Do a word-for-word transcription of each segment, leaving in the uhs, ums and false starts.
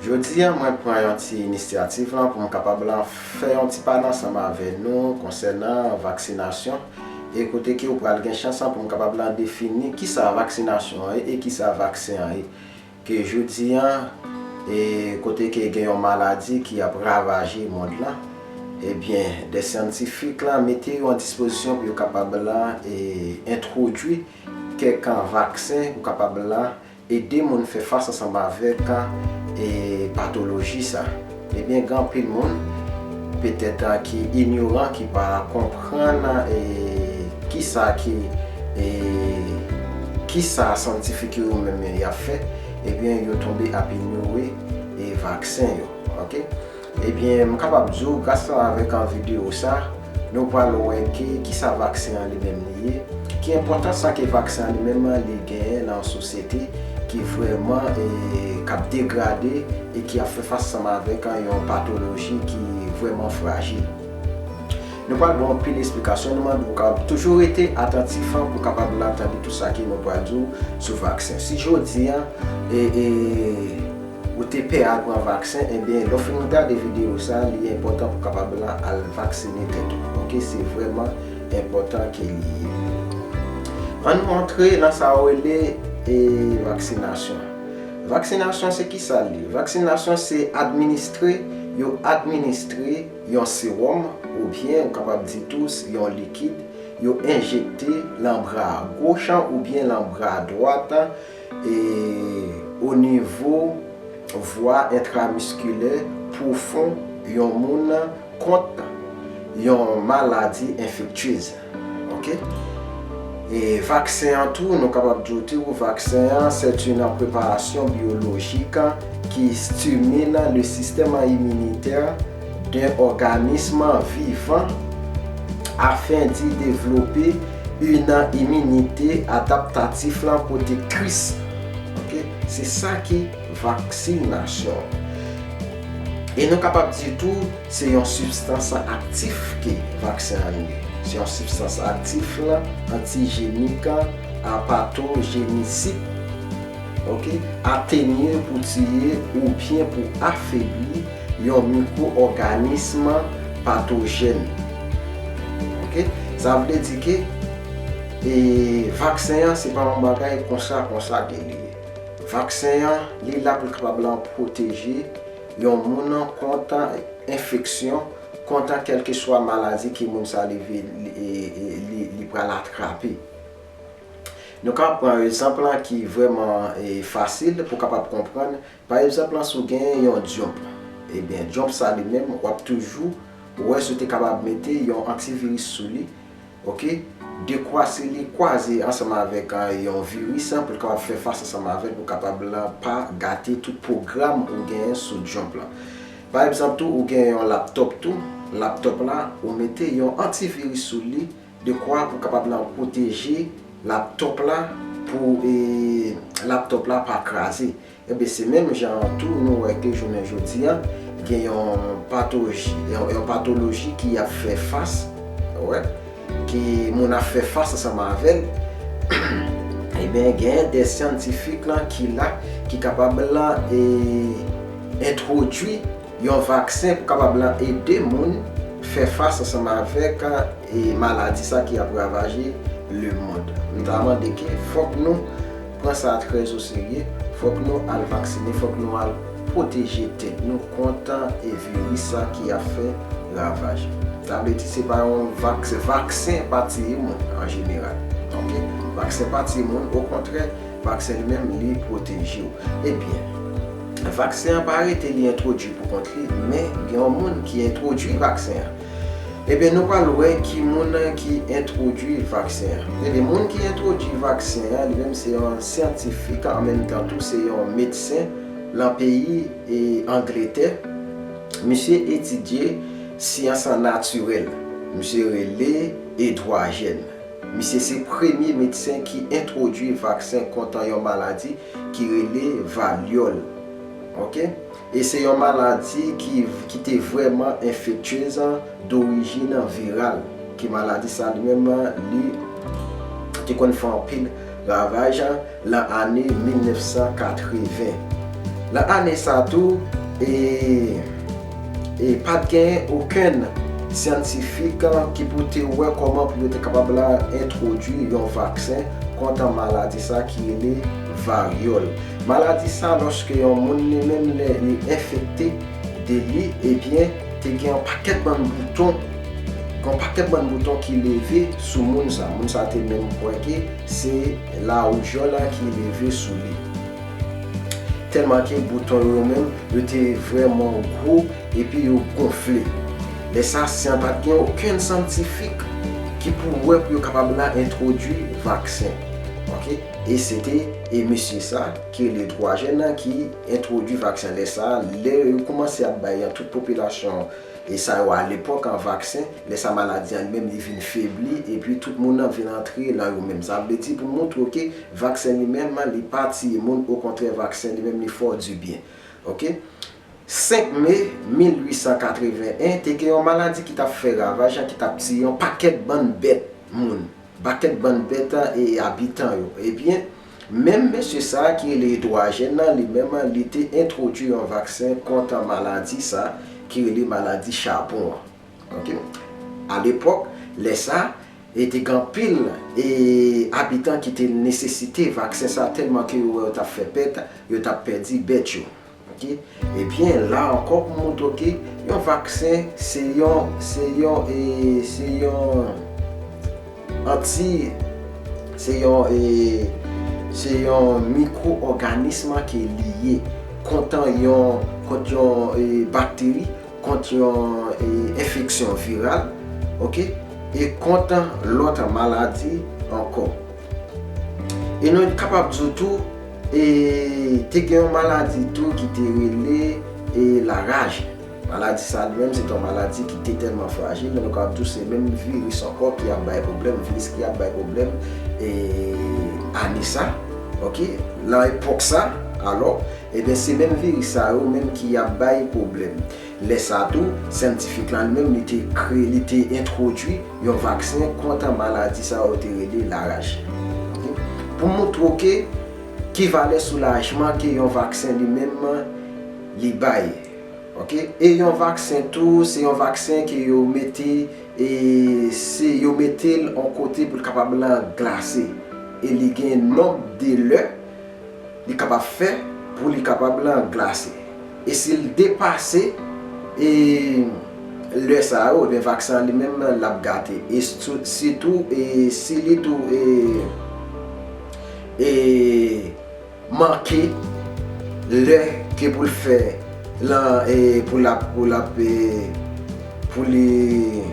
Jodi a, mwen pran yon ti inisyativ lan pou m kapab lan fè yon ti pale ansanm avè nou konsènan vaksinasyon, e kote ke ou pral gen chans lan pou m kapab lan defini kisa vaksinasyon an ye e kisa vaksen an ye. Ke jodi a, e kote ke gen yon maladi ki ap ravaje mond lan, ebyen, de syantifik lan mete yo an dispozisyon pou yo kapab lan, e, entwodui kèk vaksen pou kapab lan ede moun fè fas ansanm avèk, e, patoloji sa. Ebyen, gen anpil moun, petèt, a, ki inyoran, ki pa konprann, e, kisa ki, e, kisa syantifik yo menm y ap fè, ebyen, yo tonbe ap inyore, e, vaksen yo, oke? Ebyen, m kapab di w, gras lan avèk an videyo sa, nou pral wè ke kisa vaksen an li menm li ye, ki enpòtans sa ke vaksen an li menm li genyen nan yon sosyete ki vrèman, e, k ap degrade e ki ap fè fas ansanm avèk yon patoloji ki vrèman frajil. Nou pral ba w anpil esplikasyon, nou mande w kapab toujou rete atantif pou kapab la tande tout sa ke nou pral di w sou vaksen. Si jodi a, e, e, ou te pè al pran vaksen, ebyen, lè w fin gade videyo sa, li enpòtan pou kapab la al vaksine tèt ou. Oke, se vrèman enpòtan ke li ye. Ann nou antre nan sa yo rele, e, vaksinasyon. Vaksinasyon se kisa l ye? Vaksinasyon se administre, yo administre yon sewòm, oubyen ou kapab di tou yon likid, yo enjekte lan bra goch an oubyen lan bra dwat an, e o nivo vwa entramiskilè pwofon yon moun kont yon maladi enfektyez. Oke? E vaksen an tou, nou kapab di w tou, vaksen an, c'est une préparation biologique qui stimule le système immunitaire d'un organisme vivant afin d'y développer une immunité adaptative protectrice. Oke? Se sa ki vaksinasyon. E nou kapab di tou, se yon sibstans aktif ke vaksen an ye. Se yon sibstans aktif lan, antijenik, apatojenisik, oke, atenye pou tiye oubyen pou afebli yon mikwo-òganism patojèn. Oke? Sa vle di ke, e, vaksen an se pa yon bagay konsa, konsa ke li ye. Vaksen an, li la pou l kapab lan pwoteje yon moun kont enfeksyon, kont kèlkeswa maladi ke moun sa li, li, li, li, li pral atrape. Nou ka pran egzanp lan ki vrèman, e, fasil pou kapab konprann. Pa egzanp lan, si w gen yon dyonp, ebyen, dyonp sa li menm, w ap toujou wè si w te kapab mete yon antiviris sou li, oke? Dekwa si li kwaze ansanm avèk, a, yon viris, pou l kapab fè fas ansanm avè l, pou kapab lan pa gate tout pwogram ou genyen sou dyonp lan. Pa egzanp tou, ou gen yon laptòp tou, laptòp la, ou mete yon antiviris sou li, dekwa pou kapab lan pwoteje laptòp la, pou, e, laptòp la pa kraze. Ebyen, se menm jan an tou, nou wè ke jounen jodi a, gen yon patoji, yon, yon patoloji ki ap fè fas, wè, ke moun ap fè fas ansanm avè l. Ebyen, gen de syantifik lan ki la, ki kapab lan, e, entwodui yon vaksen pou kapab lan ede moun fè fas ansanm avèk, e, maladi sa ki ap ravaje lemonn. M ta mande ke fòk nou pran sa trè o serye, fòk nou al vaksine, fòk nou al pwoteje tèt nou kont, e, viris sa ki ap fè ravaj. Sa vle di se pa yon vaks-, vaksen pa tiye moun an jeneral. Oke? Vaksen pa tiye moun, okontrè, vaksen li menm li pwoteje w. Ebyen, vaksen an pa rete li entwodui pou kont li, men gen yon moun ki entwodui vaksen an. Ebyen, nou pral wè ki moun ki entwodui vaksen an. Ebyen, moun ki entwodui vaksen an, li menm se yon syantifik, an menm tan tou se yon medsen lan peyi, e, Angletè. Misye etidye syans natirèl. Misye rele Edward Jenner. Misye se premye medsen ki entwodui vaksen kont yon maladi ki rele varyòl. Oke? E se yon maladi ki, ki te vrèman enfektyez, dorijin viral, ke maladi sa li menm, li te konn fè anpil ravaj lan ane mil nèf san katreven. Lan ane sa tou, E, e pa t gen okenn syantifik ki pou te wè kòman pou yo te kapab la entwodui yon vaksen kont maladi sa ki rele varyòl. Maladi sa, lòske yon moun li menm lè li enfekte de li, ebyen, te gen yon pakèt bann bouton, yon pakèt bann bouton ki leve sou moun sa. Moun sa te menm kwè ke se lawoujòl la ki leve sou li. Tèlman ke bouton yo menm, yo te vrèman gwo epi yo gonfle. Lè sa, syan pa t gen okenn syantifik ki pou wè pou yo kapab la entwodui vaksen. Oke? E se te e mesye sa ki rele Dwajèn nan ki entwodui vaksen. Lè sa, lè yo kòmanse ap bay an tout popilasyon e sa yo alepòk an vaksen, lè sa maladi an li menm li vin febli, epi tout moun nan vin antre lan yo menm. Sa vle di pou montre ke vaksen li menm li pa tiye moun, okontrè vaksen li menm li fè w dibyen. Oke? Senk me mil uit san katreven en, te gen yon maladi ki t ap fè ravaj, ki t ap tiye yon pakèt bann bèt moun, pakèt bann bèt e abitan yo. Ebyen, menm mesye sa a ki rele Edwajèn nan, li menm, li te entwodui yon vaksen kont maladi sa a ki rele maladi chapon an. Oke? Alepòk, lè sa, e te gen anpil e abitan ki te nesesite vaksen sa a tèlman ke yo wè yo t ap fè pèt, yo t ap pèdi bèt yo. Oke? Ebyen, la ankò pou montre ke yon vaksen se yon, se yon, e, se yon anti, se yon, e, se yon mikwo-òganis ke li ye kont yon, kont yon e, bakteri, kont yon e, enfeksyon viral, oke? E kont lòt maladi ankò. E nou kapab di w tou, e te gen yon maladi tou ki te rele e, laraj. Maladi sa li menm, se te yon maladi ki te tèlman frajil, men nou kapab di w se menm viris ankò ki ap bay pwoblèm, viris ki ap bay pwoblèm e, ane sa, oke? Lan epòk sa, alò, ebyen, se menm viris sa yo menm ki ap bay pwoblèm. Lè sa tou, syantifik la li menm, li te kreye, li te entwodui yon vaksen kont maladi sa yo te rele laraj. Oke? Pou montre w ke ki valè soulajman ke yon vaksen li menm li bay. Oke? E yon vaksen tou, se yon vaksen ke yo mete, e se yo mete l yon kote pou l kapab lan glase. E li gen nonb de lè li kapab fè pou li kapab lan glase. E si l depase e lè sa yo, ebyen vaksen an li menm l ap gate. E sitou, sitou, e si li tou e, e manke lè ke pou l fè lan e pou l ap, pou l ap e, pou li,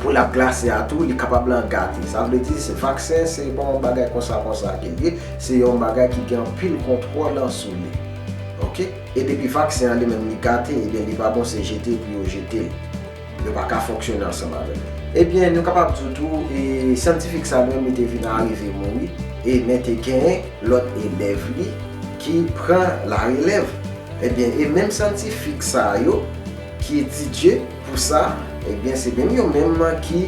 pou l ap glase a tou, li kapab lan gate. Sa vle di se vaksen, se pa yon bagay konsa konsa ke l ye, se yon bagay ki gen anpil kontwòl sou li. Oke? E depi vaksen an li menm li gate, ebyen li pa bon se jete pou yo jete l. Yo pa ka fonksyone ansanm avè l. Ebyen, nou kapab di w tou, e syantifik sa li menm li te vin arive mouri, e men te genyen lòt elèv li ki pran larelèv. Ebyen, e menm syantifik sa yo ki etidye pou sa, ebyen, se menm yo menm ki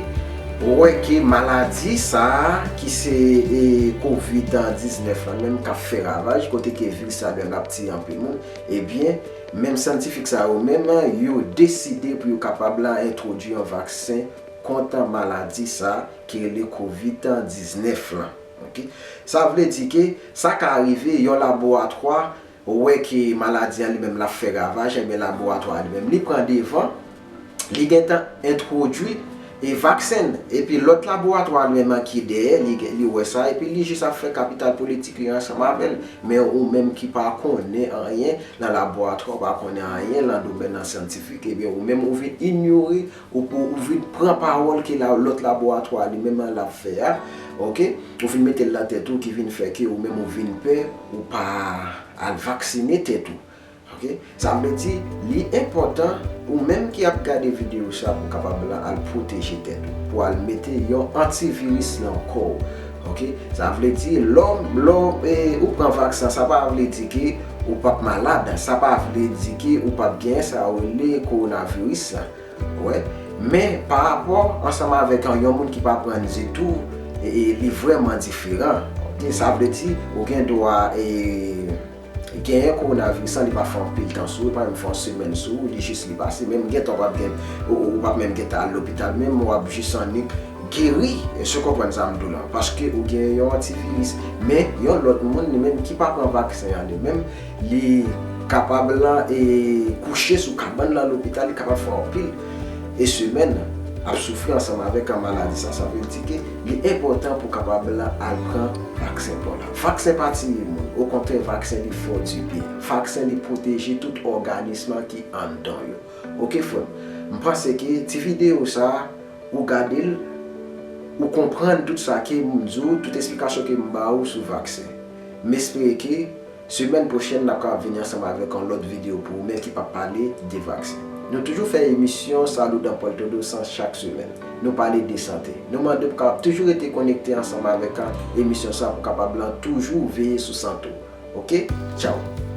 wè ke maladi sa a, ki se e, kovid diznèf la menm k ap fè ravaj, kote ke viris sa menm ap tiye anpil moun, ebyen, menm syantifik sa yo menm, yo deside pou yo kapab la entwodui yon vaksen kont maladi sa a ki rele kovid diznèf la. Oke? Sa vle di ke sa ka rive yon laboratwa wè ke maladi an li menm l ap fè ravaj, ebyen laboratwa a li menm li pran devan, li gentan entwodui e vaksen, epi lòt laboratwa li menm ki dèyè, li, li wè sa, epi li jis ap fè kapital politik li ansanm avè l. Men ou menm ki pa konnen anyen lan laboratwa, ou pa konnen anyen lan domèn nan syantifik, ebyen ou menm ou vin inyore, ou, ou, ou vin pran pawòl ke la, lòt laboratwa li menm l ap fè a, oke? Ou vin mete l lan tèt ou ki vin fè ke ou menm ou vin pè, ou pa al vaksine tèt ou. Oke? Sa vle di, li enpòtan, ou menm ki ap gade videyo sa, pou kapab la al pwoteje tèt ou, pou al mete yon antiviris lan kò w. Oke? Sa vle di, lè w, lè w, e, ou pran vaksen, sa pa vle di ke ou p ap malad, sa pa vle di ke ou p ap gen sa yo rele kowonaviris la. Wè, men pa rapò ansanm avèk yon moun ki pa pran ditou, e, e, li vrèman diferan. Oke, sa vle di, ou gen dwa, e, genyen kowonaviris lan, li pa fè anpil tan sou ou, li pa menm fè yon semèn sou ou, li jis li pase, menm gentan w p ap gen, ou, ou p ap menm gentan al lopital, menm w ap jis annik geri, èske w konprann sa m di w la? Paske ou gen yon antiviris, men yon lòt moun, li menm ki pa pran vaksen an, li menm, li kapab lan e kouche sou kabann lan lopital, li kapab fè anpil e semèn ap soufri ansanm avèk an maladi sa. Sa vle di ke li enpòtan pou kapab lan al pran vaksen pa w la. Vaksen pa tiye moun, okontrè, vaksen li fè w dibyen. Vaksen li pwoteje tout òganis lan ki anndan w yo. Oke, frè m, m panse ke ti videyo sa, ou gade l, ou konprann tout sa ke m di w, tout esplikasyon ke m ba ou sou vaksen. M espere ke semèn pwochèn, n ap kapab vini ansanm avèk yon lòt videyo pou ou, men ki p ap pale de vaksen. Nou toujou fè emisyon Saludan Puerto Rico chak semèn. Nou pale de sante. Nou mande w pou kapab toujou rete konekte ansanm avèk emisyon sa pou kapab lan toujou veye sou sante w. Oke? Tchaw!